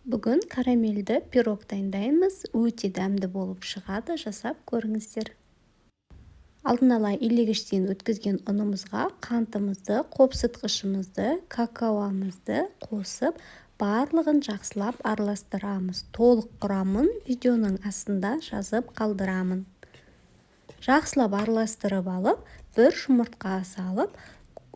Бүгін карамельді пирог дайындаймыз. Өте дәмді болып шығады, жасап көріңіздер. Алдын ала илегіштен өткізген ұнымызға қантымызды, қопсытқышымызды, какаомызды қосып, барлығын жақсылап араластырамыз. Толық құрамын видеоның астында жазып қалдырамын. Жақсылап араластырып алып, бір жұмыртқа салып,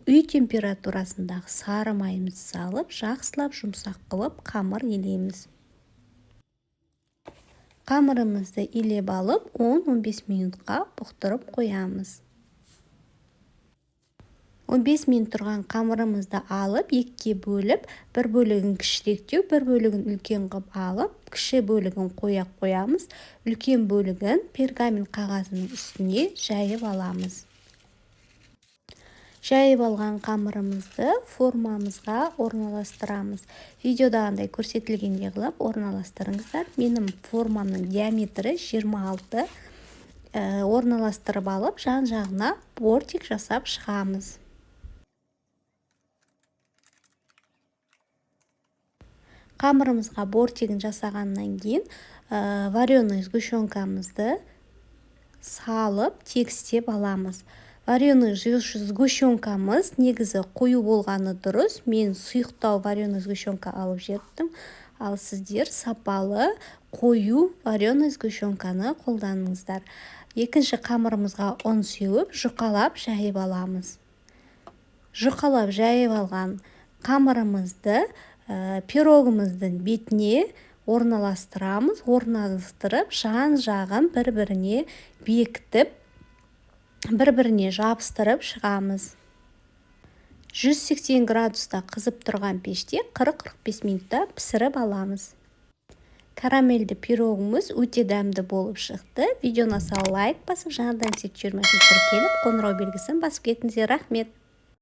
үй температурасындағы сары майымызды салып, жақсылап жұмсақ қылып қамыр илейміз. Қамырымызды илеп алып, 10-15 минутқа бұқтырып қоямыз. 15 минут тұрған қамырымызды алып, екіге бөліп, бір бөлігін кішіректеу, бір бөлігін үлкен қылып алып, кіші бөлігін қоя қоямыз, үлкен бөлігін пергамент қағазының үстіне жайып аламыз. Жайып алған қамырымызды формамызға орналастырамыз. Видеодағындай көрсетілгендей қылып орналастырыңыздар. Менің формамның диаметрі 26. Орналастырып алып, жан-жағына бортик жасап шығамыз. Қамырымызға бортигін жасағаннан кейін, вареный сгущенкамызды салып тегістеп аламыз. Вареный сгущенкамыз негізі қою болғаны дұрыс. Мен сұйықтау вареный сгущенка алып жеттім. Ал сіздер сапалы қою вареный сгущенканы қолданыңыздар. Екінші қамырымызға ұн сеуіп, жұқалап жайып аламыз. Жұқалап жайып алған қамырымызды пирогымыздың бетіне орналастырамыз. Орналастырып, жан-жағын бір-біріне бекітіп, бір-біріне жабыстырып шығамыз. 180 градуста қызып тұрған пеште 40-45 минутта пісіріп аламыз. Карамельді пирогымыз өте дәмді болып шықты. Видеоны лайк басып, жаңадан тіркеліп, қоңырау белгісін басып кетіңіздер. Рахмет.